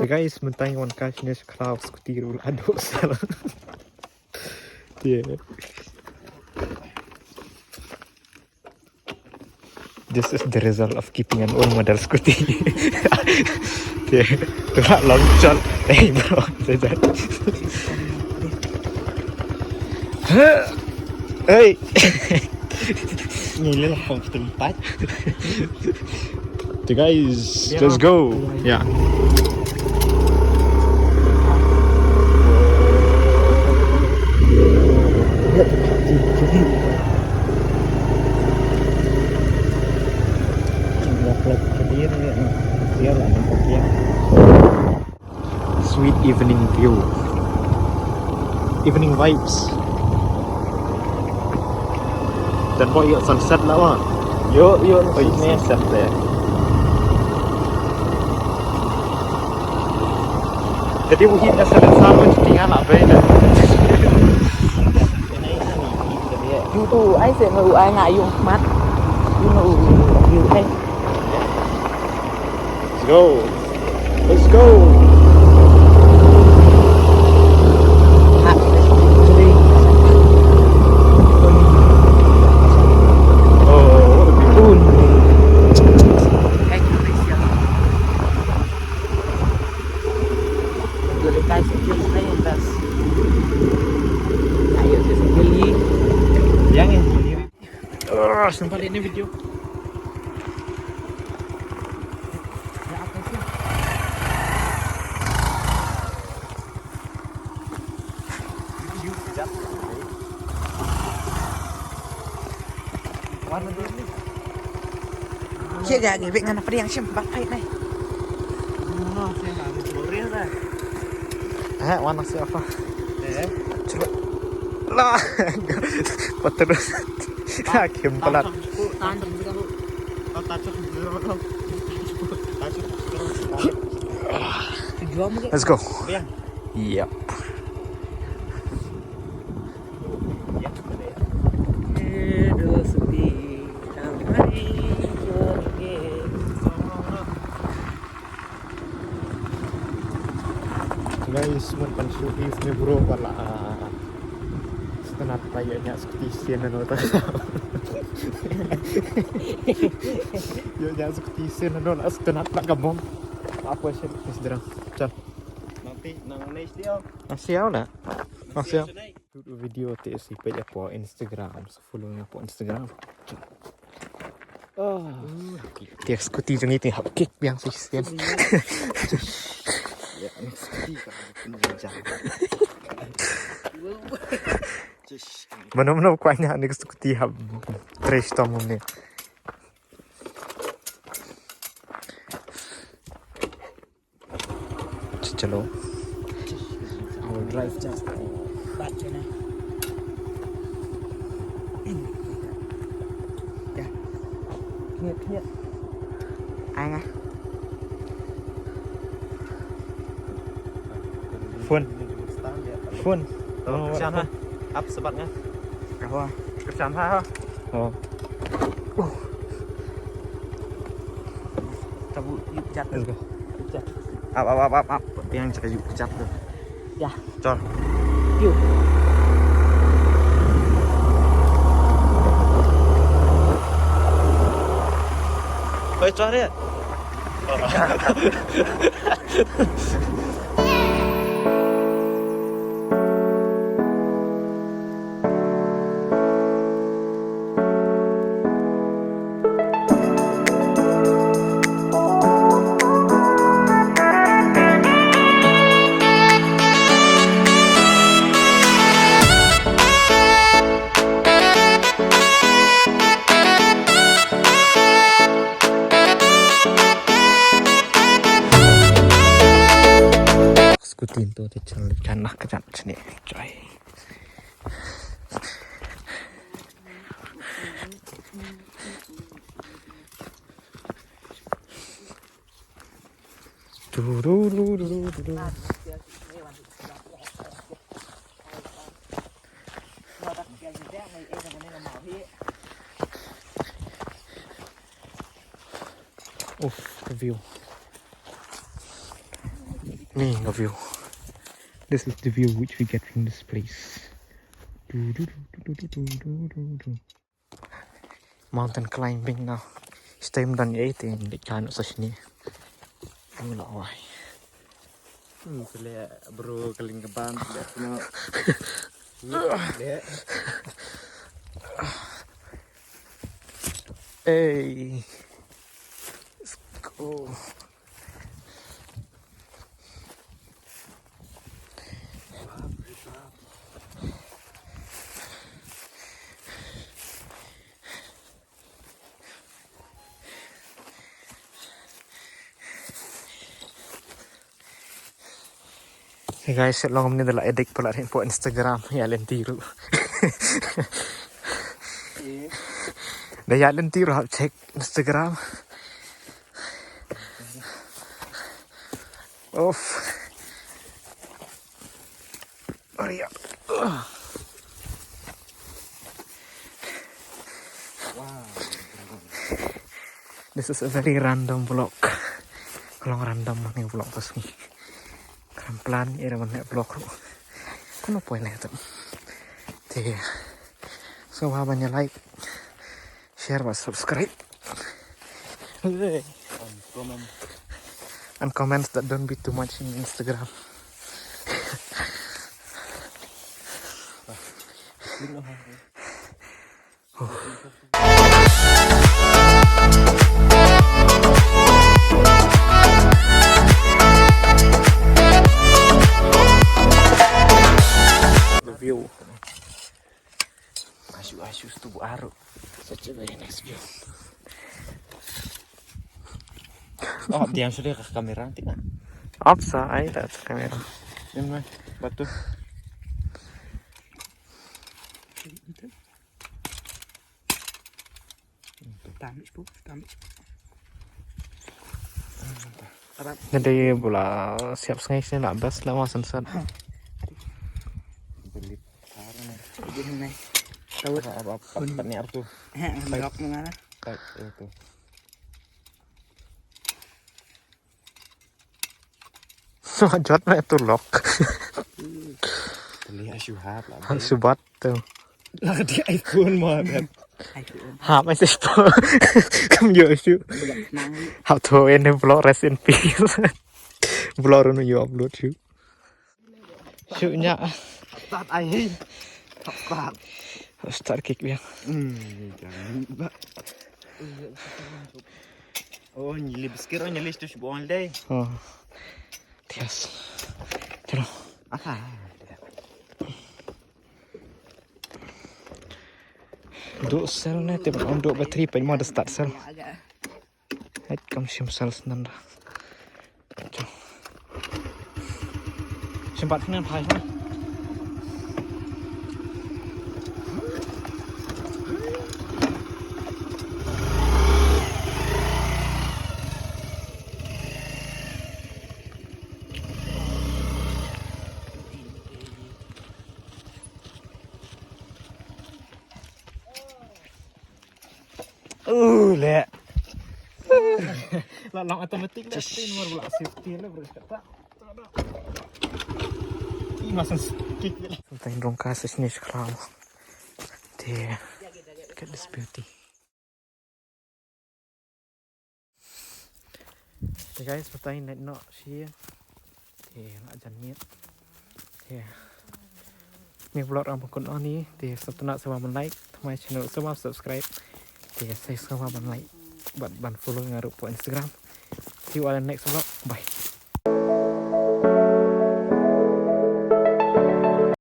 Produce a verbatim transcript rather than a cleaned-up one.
Guys, mynta ngi wan kai shane sha khlaw, scooty ruh la duh sel. Te. This is the result of keeping an old model scooty. Te, tu lah long shot. Hey bro, say that. Hey. Ngi le la phong tempat. Okay guys, let's go. Yeah. Sweet evening view. Evening vibes. Don bok ïoh sunset la wa. Ïoh, ïoh, oi, sunset te. Jadi u hit na sa sa ma tinggal la bai na. Yu tu ai se ma u ai nga yu mat. Yu no u yu ai. Let's go. Let's go. Oh, what a beautiful. Yang ini. Ah, sempat ini video. Warna biru ni. Sia ga gi bek ngan apa yang sim bat pait nai. Eh, warna siapa? Eh. Coba. Lah. Peterus. Kim pelat. Let's go. Yep. Guys, mon pan shu eve ne bro, pala. Sngewtynnat pla ïoh ñiah skuti sien na nota. Ïoh ñiah skuti sien na nota, sngewtynnat pla ka bom. Apa sih, terus derang. Chal. Nanti nang next dia. Nang siaw na? Nang siaw. Shoot video te si page hapoh Instagram. So follow nga hapoh Instagram. Chal. Oh. Te skuti jong ngi te hap kick biang shisien. Ya, ni skuti ka pynjah. Mano mano kwah ñiah ni skuti hap trash tom ni. Chalo. I'll drive just bat chene. Ya. Khñiat, khñiat. Ai nga. Phone. Phone. Oh, kyrshan ha. Ap sebat nga. Ka ho. Kyrshan ha ha. Oh. Tabu yu jat. Let's go. Yu jat. Ap, ap, ap, ap, ap. Biang jaka yu jat tu. Ya. Chal. Yu. Oi, chal ya. Skutin to te chal chanak jan chne chai. Uff, the view. Ni ka view. This is the view which we get from this place. Du, du, du. Mountain climbing now. Stem dan eighteen di kan sa sini. Ang lawai. Hmm, sele bro kaling keban sele sino. Hey. Let's go. Hey guys, long ni da la edit pala rin po Instagram ya lenti ru. Da ya lenti ru hap check Instagram. Off. Hurry up. Wow. This is a very random vlog. Long random ni vlog tu sini. Kram plan ira man vlog ru. Kono poi le tu. Te. So ha ban ïa like, share bad subscribe. And comments that don't be too much in Instagram. The view. Asu asu tu bu aru. Such a very nice view. Oh, diam sudah ke kamera tidak? Apsa ai ta kamera. Ini mah batu. Tamik bu, tamik. Jadi bula siap sengai sini nak best lah mas sensat. Beli parang. Jadi ni. Tahu apa apa ni artu. Heh, blok mana? Tak itu. Jot na tu lok. Beli asu hap lah. Subat tu. Lah di iPhone mo kan. Ha mai se po. Kam yo shu. Ha to en vlog rest in peace. Vlog runu yo upload shu. Shu nya. Start ai hin. Start. Start kick biang. Hmm, jangan ba. Oh, nyili biskit, oh, nyili stus buang dai. Oh. Tias. Chalo. Aha. Duk sel ne, tip on duk battery pa mo da start sel. Hai kam shim sel snan da. Chalo. Shim pat nan phai na. Uh, le. La long automatic le, tin mar bula safety le bro kata. Ih, masang kick le. Tain rong ka sa sini sekarang. Te, look at this beauty. Te guys, batai night no shi. Te la jan miet. Te ni vlog ram kun oni. Te sa tuna sa ban like, thamai channel sa ban subscribe. Te sa sa ban like bad ban follow nga ruh po Instagram. See you all in next vlog. Bye.